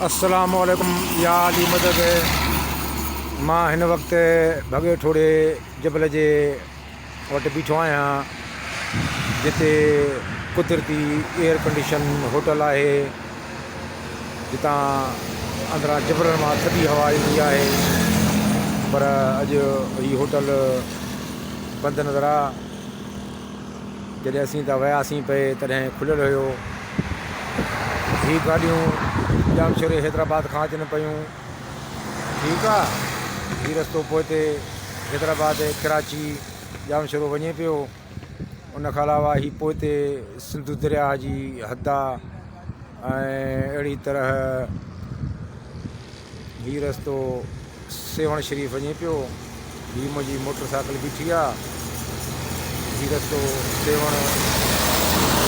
السلام عليڪم يا علي مدد مان هن وقت ڀڳي ٺوڙهي جبل جي وٽ بيٺو آهيان جتي قدرتي ايئر ڪنڊيشن هوٽل آهي جتان اندران جبلن مان ٿڌي هوا ايندي آهي پر اڄ هي هوٽل بند نظر آ جڏهن اسين اتان وياسين پئي تڏهن کليل هيو. هي گاڏيون ڄامشوري حيدرآباد کان اچن پيون. ٺيڪ آ هي رستو پوئتي حيدرآباد ڪراچي ڄامشورو وڃي پيو. ان کان علاوه هي پوئتي سنڌو درياهه جي حد آ ۽ اهڙي طرح هي رستو سيوهڻ شريف وڃي پيو. هي منهنجي موٽر سائيڪل بيٺي آ. هي رستو سيوهڻ،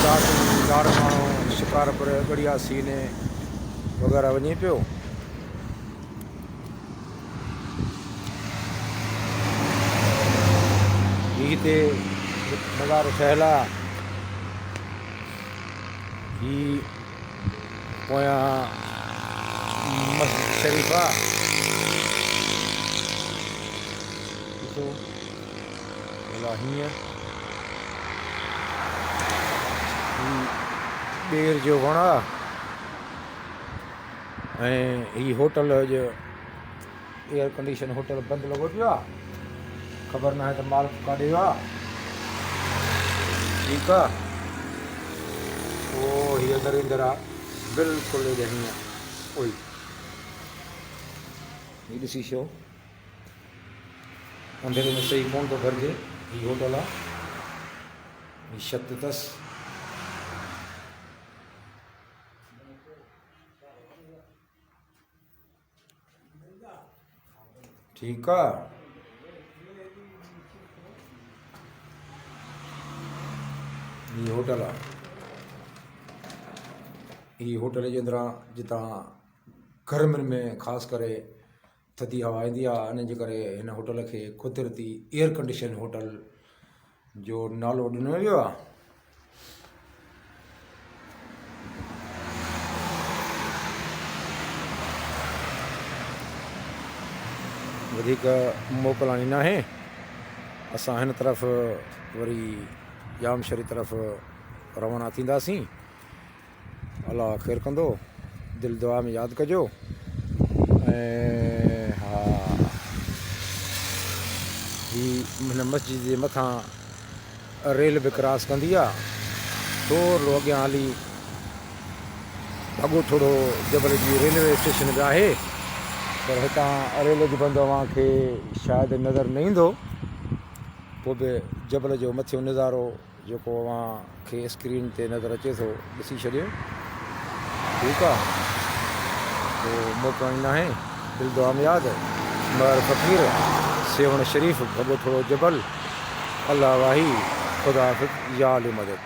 دادو، لاڙڪاڻو، شڪارپور، ڳڙهيا سين وغيره وڃي پيو. هي هتي مزار ٺهيل آ. هي پويان مسجد شريف آ. ڏسو ڀلا هيئن هي ٻير جو وڻ آ ۽ هي هوٽل اڄ ايئر ڪنڊيشن هوٽل بند لڳو پيو آ خبر ناهي ته مالڪ ڪاڏي ويو آ ٺيڪ آ او هي اندر اندر آ بلڪل هيڏي هيئن اوئي هي ڏسي شو انڌيري ۾ صحيح ڪون ٿو ڀرجي هي هوٽل آ هي شت اٿس ٺيڪ آ. هي هوٽل آ. هي هوٽل جي اندران جتان گرمين ۾ خاص ڪري ٿڌي هوا ايندي آ ان جي ڪري هن هوٽل کي قدرتي ايئر ڪنڊيشن هوٽل جو نالو ڏنو ويو آ. وڌيڪ موڪلاڻي ناهي اسان هن طرف وري ڄامشوري طرف روانا ٿينداسين الله خير ڪندو دل دعا ۾ ياد ڪجو ۽ ها هي هن مسجد جي مٿان ريل به ڪراس ڪندي آ ٿورڙو اڳيان هلي ڀڳو ٺوڙهو جبل جي ريلوي اسٽيشن به آهي پر هتان ريل جو بند اوهان کي شايد نظر نه ايندو پوء به جبل جو مٿيون نظارو جيڪو اوهان کي اسڪرين تي نظر اچي ٿو ڏسي ڇڏيو ٺيڪ آ پو موڪلڻي ناهي دل دعا ۾ ياد مهر فقير سيوهڻ شريف ڀڳو ٺوڙهو جبل الله واهي خدا حافظ يا علي مدد.